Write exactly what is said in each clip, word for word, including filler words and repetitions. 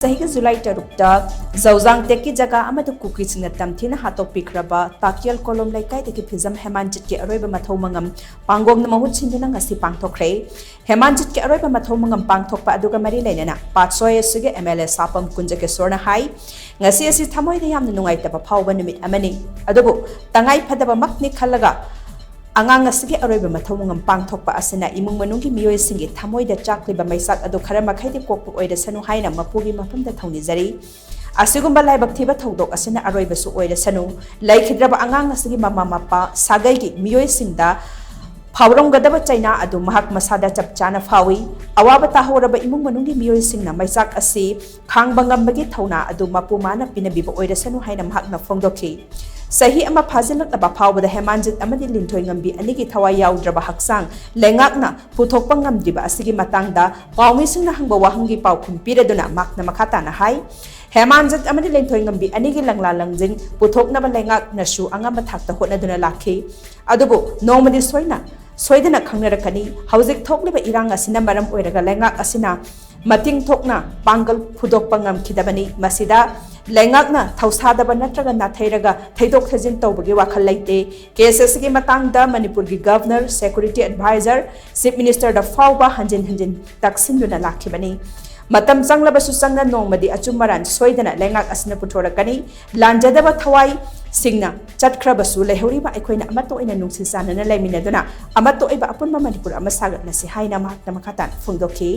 ꯆꯍꯤꯒꯤ ꯖꯨꯂꯥꯏ ꯇꯔꯨꯛꯇ ꯖꯧꯖꯥꯡ ꯇꯦꯛꯀꯤ ꯖꯒꯥ ꯑꯃꯗ ꯀꯨꯀꯤꯁꯤꯡꯅ ꯇꯝꯊꯤꯅ ꯍꯥꯠꯇꯣꯛꯄꯤꯈ꯭ꯔꯕ ꯇꯥꯀꯤꯌꯜ ꯀꯣꯂꯣꯝ ꯂꯩꯀꯥꯏꯗꯒꯤ ꯐꯤꯖꯝ ꯍꯦꯃꯥꯟꯖꯤꯠꯀꯤ ꯑꯔꯣꯏꯕ ꯃꯊꯧ ꯃꯉꯝ ꯄꯥꯡꯒꯣꯡꯅ ꯃꯍꯨꯠ ꯁꯤꯟꯗꯨꯅ ꯉꯁꯤ ꯄꯥꯡꯊꯣꯛꯈ꯭ꯔꯦ꯫ ꯍꯦꯃꯥꯟꯖꯤꯠꯀꯤ ꯑꯔꯣꯏꯕ ꯃꯊꯧ ꯃꯉꯝ ꯄꯥꯡꯊꯣꯛꯄ ꯑꯗꯨꯒ ꯃꯔꯤ ꯂꯩꯅꯅ ꯄꯥꯠꯁꯣꯏ ꯑꯁꯤꯒꯤ ꯑꯦꯝ ꯑꯦꯜ ꯑꯦ ꯁꯥꯄꯝ ꯀꯨꯟꯖꯀꯦꯁꯣꯔꯅ ꯍꯥꯏ, ꯉꯁꯤ ꯑꯁꯤ ꯊꯃꯣꯏꯗ ꯌꯥꯝꯅ ꯅꯨꯡꯉꯥꯏꯇꯕ ꯐꯥꯎꯕ ꯅꯨꯃꯤꯠ ꯑꯃꯅꯤ꯫ ꯑꯗꯨꯕꯨ ꯇꯉꯥꯏ ꯐꯗꯕꯃꯛꯅꯤ ꯈꯜꯂꯒ ꯑꯉꯥꯡ ꯑꯁꯤꯒꯤ ꯑꯔꯣꯏꯕ ꯃꯊꯧ ꯃꯉꯝ ꯄꯥꯡꯊꯣꯛꯄ ꯑꯁꯤꯅ ꯏꯃꯨꯡ ꯃꯅꯨꯡꯒꯤ ꯃꯤꯑꯣꯏꯁꯤꯡꯒꯤ ꯊꯃꯣꯏꯗ ꯆꯥꯛꯂꯤꯕ ꯃꯩꯆꯥꯛ ꯑꯗꯨ ꯈꯔ ꯃꯈꯩꯗꯤ ꯀꯣꯛꯄ ꯑꯣꯏꯔꯁꯅꯨ ꯍꯥꯏꯅ ꯃꯄꯨꯒꯤ ꯃꯐꯝꯗ ꯊꯧꯅꯤꯖꯔꯤ꯫ ꯑꯁꯤꯒꯨꯝꯕ ꯂꯥꯏꯕꯛ ꯊꯤꯕ ꯊꯧꯗꯣꯛ ꯑꯁꯤꯅ ꯑꯔꯣꯏꯕꯁꯨ ꯑꯣꯏꯔꯁꯅꯨ꯫ ꯂꯩꯈꯤꯗ꯭ꯔꯕ ꯑꯉꯥꯡ ꯑꯁꯤꯒꯤ ꯃꯃꯥ ꯃꯄꯥ ꯁꯥꯒꯩꯒꯤ ꯃꯤꯑꯣꯏꯁꯤꯡꯗ ꯐꯥꯎꯔꯝꯒꯗꯕ ꯆꯩꯅꯥ ꯑꯗꯨ ꯃꯍꯥꯛ ꯃꯁꯥꯗ ꯆꯞ ꯆꯥꯅ ꯐꯥꯎꯏ꯫ ꯑꯋꯥꯕ ꯇꯥꯍꯧꯔꯕ ꯏꯃꯨꯡ ꯃꯅꯨꯡꯒꯤ ꯃꯤꯑꯣꯏꯁꯤꯡꯅ ꯃꯩꯆꯥꯛ ꯑꯁꯤ ꯈꯥꯡꯕ ꯉꯝꯕꯒꯤ ꯊꯧꯅꯥ ꯑꯗꯨ ꯃꯄꯨ ꯃꯥꯅ ꯄꯤꯅꯕꯤꯕ ꯑꯣꯏꯔꯁꯅꯨ ꯍꯥꯏꯅ ꯃꯍꯥꯛꯅ ꯐꯣꯡꯗꯣꯛꯈꯤ꯫ ꯆꯍꯤ ꯑꯃ ꯐꯥꯖꯤꯜꯂꯛꯂꯕ ꯐꯥꯎꯕꯗ ꯍꯦꯃꯥꯟꯖꯤꯠ ꯑꯃꯗꯤ ꯂꯤꯟꯊꯣꯏ ꯉꯝꯕꯤ ꯑꯅꯤꯒꯤ ꯊꯋꯥꯏ ꯌꯥꯎꯗ꯭ꯔꯕ ꯍꯛꯆꯥꯡ ꯂꯩꯉꯥꯛꯅ ꯄꯨꯊꯣꯛꯄ ꯉꯝꯗ꯭ꯔꯤꯕ ꯑꯁꯤꯒꯤ ꯃꯇꯥꯡꯗ ꯄꯥꯎꯃꯤꯁꯤꯡꯅ ꯍꯪꯕ ꯋꯥꯍꯪꯒꯤ ꯄꯥꯎꯈꯨꯝ ꯄꯤꯔꯗꯨꯅ ꯃꯍꯥꯛꯅ ꯃꯈꯥ ꯇꯥꯅ ꯍꯥꯏ, ꯍꯦꯃꯥꯟꯖꯤꯠ ꯑꯃꯗꯤ ꯂꯤꯟꯊꯣꯏ ꯉꯝꯕꯤ ꯑꯅꯤꯒꯤ ꯂꯪꯂꯥ ꯂꯪꯖꯤꯟ ꯄꯨꯊꯣꯛꯅꯕ ꯂꯩꯉꯥꯛꯅꯁꯨ ꯑꯉꯝꯕ ꯊꯥꯛꯇ ꯍꯣꯠꯅꯗꯨꯅ ꯂꯥꯛꯈꯤ꯫ ꯑꯗꯨꯕꯨ ꯅꯣꯡꯃꯗꯤ ꯁꯣꯏꯅ ꯁꯣꯏꯗꯅ ꯈꯪꯅꯔꯛꯀꯅꯤ꯫ ꯍꯧꯖꯤꯛ ꯊꯣꯛꯂꯤꯕ ꯏꯔꯥꯡ ꯑꯁꯤꯅ ꯃꯔꯝ ꯑꯣꯏꯔꯒ ꯂꯩꯉꯥꯛ ꯑꯁꯤꯅ ꯃꯇꯤꯡ ꯊꯣꯛꯅ ꯄꯥꯡꯒꯜ ꯐꯨꯗꯣꯛꯄ ꯉꯝꯈꯤꯗꯕꯅꯤ꯫ ꯃꯁꯤꯗ ꯂꯩꯉꯥꯛꯅ ꯊꯧꯁꯥꯗꯕ ꯅꯠꯇ꯭ꯔꯒ ꯅꯥꯊꯩꯔꯒ ꯊꯩꯗꯣꯛ ꯊꯩꯖꯤꯟ ꯇꯧꯕꯒꯤ ꯋꯥꯈꯜ ꯂꯩꯇꯦ꯫ ꯀꯦꯁ ꯑꯁꯤꯒꯤ ꯃꯇꯥꯡꯗ ꯃꯅꯤꯄꯨꯔꯒꯤ ꯒꯚꯔꯅꯔ, ꯁꯦꯀ꯭ꯌꯨꯔꯤꯇꯤ ꯑꯦꯗꯚꯥꯏꯖꯔ, ꯆꯤꯐ ꯃꯤꯅꯤꯁꯇꯔꯗ ꯐꯥꯎꯕ ꯍꯟꯖꯤꯟ ꯍꯟꯖꯤꯟ ꯇꯛꯁꯤꯟꯗꯨꯅ ꯂꯥꯛꯈꯤꯕꯅꯤ꯫ ꯃꯇꯝ ꯆꯪꯂꯕꯁꯨ ꯆꯪꯅ ꯅꯣꯡꯃꯗꯤ ꯑꯆꯨꯝ ꯑꯔꯥꯟ ꯁꯣꯏꯗꯅ ꯂꯩꯉꯥꯛ ꯑꯁꯤꯅ ꯄꯨꯊꯣꯔꯛꯀꯅꯤ꯫ ꯂꯥꯟꯖꯗꯕ ꯊꯋꯥꯏꯁꯤꯡꯅ ꯆꯠꯈ꯭ꯔꯕꯁꯨ ꯂꯩꯍꯧꯔꯤꯕ ꯑꯩꯈꯣꯏꯅ ꯑꯃꯠꯇ ꯑꯣꯏꯅ ꯅꯨꯡꯁꯤ ꯆꯥꯟꯅꯅ ꯂꯩꯃꯤꯟꯅꯗꯨꯅ ꯑꯃꯠꯇ ꯑꯣꯏꯕ ꯑꯄꯨꯟꯕ ꯃꯅꯤꯄꯨꯔ ꯑꯃ ꯁꯥꯒꯠꯂꯁꯤ ꯍꯥꯏꯅ ꯃꯍꯥꯛꯅ ꯃꯈꯥ ꯇꯥꯅ ꯐꯣꯡꯗꯣꯛꯈꯤ꯫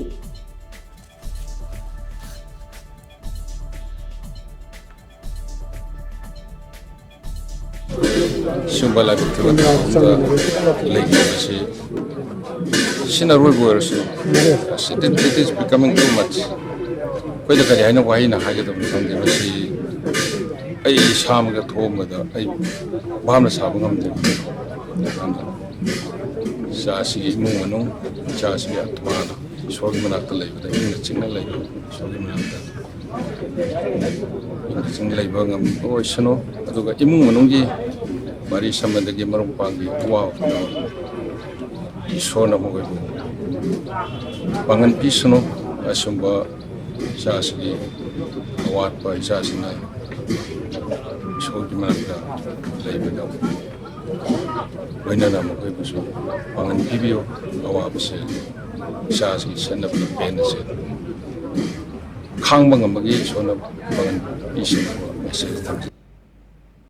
ꯁꯤꯒꯨꯝꯕ ꯂꯥꯏꯕꯛ ꯊꯤꯕ ꯊꯧꯗꯣꯛ ꯑꯃꯗ ꯂꯩꯈꯤꯕꯁꯤ ꯁꯤꯅ ꯑꯔꯣꯏꯕ ꯑꯣꯏꯔꯁꯨ, it is, it is becoming too much. ꯑꯩꯈꯣꯏꯗ ꯀꯔꯤ ꯍꯥꯏꯅ ꯋꯥꯍꯩꯅ ꯍꯥꯏꯒꯗꯕꯅꯣ ꯈꯪꯗꯦ꯫ ꯃꯁꯤ ꯑꯩ ꯏꯁꯥꯃꯛꯇ ꯊꯣꯛꯑꯝꯕꯗ ꯑꯩ ꯚꯥꯞꯅ ꯁꯥꯕ ꯉꯝꯗꯦ꯫ ꯑꯗꯨꯅ ꯏꯆꯥꯁꯤꯒꯤ ꯏꯃꯨꯡ ꯃꯅꯨꯡ, ꯏꯆꯥꯁꯤꯒꯤ ꯑꯥꯇꯃꯥꯗ ꯏꯁꯣꯔꯒꯤ ꯃꯅꯥꯛꯇ ꯂꯩꯕꯗ, ꯏꯪꯅ ꯆꯤꯛꯅ ꯂꯩꯕ ꯏꯁꯣꯔꯒꯤ ꯃꯅꯥꯛꯇ ꯆꯤꯡ ꯂꯩꯕ ꯉꯝꯕ ꯑꯣꯏꯁꯅꯨ꯫ ꯑꯗꯨꯒ ꯏꯃꯨꯡ ꯃꯅꯨꯡꯒꯤ ꯃꯔꯤ ꯁꯝꯅꯗꯒꯤ ꯃꯔꯨꯞ ꯃꯄꯥꯡꯒꯤ ꯑꯋꯥꯕ ꯄꯨꯝꯅꯃꯛ ꯏꯁꯣꯔꯅ ꯃꯈꯣꯏꯕꯨ ꯄꯥꯡꯒꯟ ꯄꯤꯁꯅꯨ꯫ ꯑꯁꯨꯝꯕ ꯏꯆꯥꯁꯤꯒꯤ ꯑꯋꯥꯠꯄ, ꯏꯆꯥꯁꯤꯅ ꯁ꯭ꯀꯨꯜꯒꯤ ꯃꯅꯥꯛꯇ ꯂꯩꯕꯗ ꯂꯣꯏꯅꯅ ꯃꯈꯣꯏꯕꯨꯁꯨ ꯄꯥꯡꯒꯜ ꯄꯤꯕꯤꯌꯨ꯫ ꯑꯋꯥꯕꯁꯦ ꯏꯆꯥꯁꯤꯒꯤ ꯁꯦꯠꯅꯕ ꯄꯦꯟꯅ ꯁꯦꯠ ꯈꯥꯡꯕ ꯉꯝꯕꯒꯤ ꯏꯁꯣꯔꯅ ꯄꯥꯡꯒꯜ ꯄꯤꯁꯤꯟꯅꯕ ꯃꯦꯁꯦꯖ ꯊꯝꯖꯩ꯫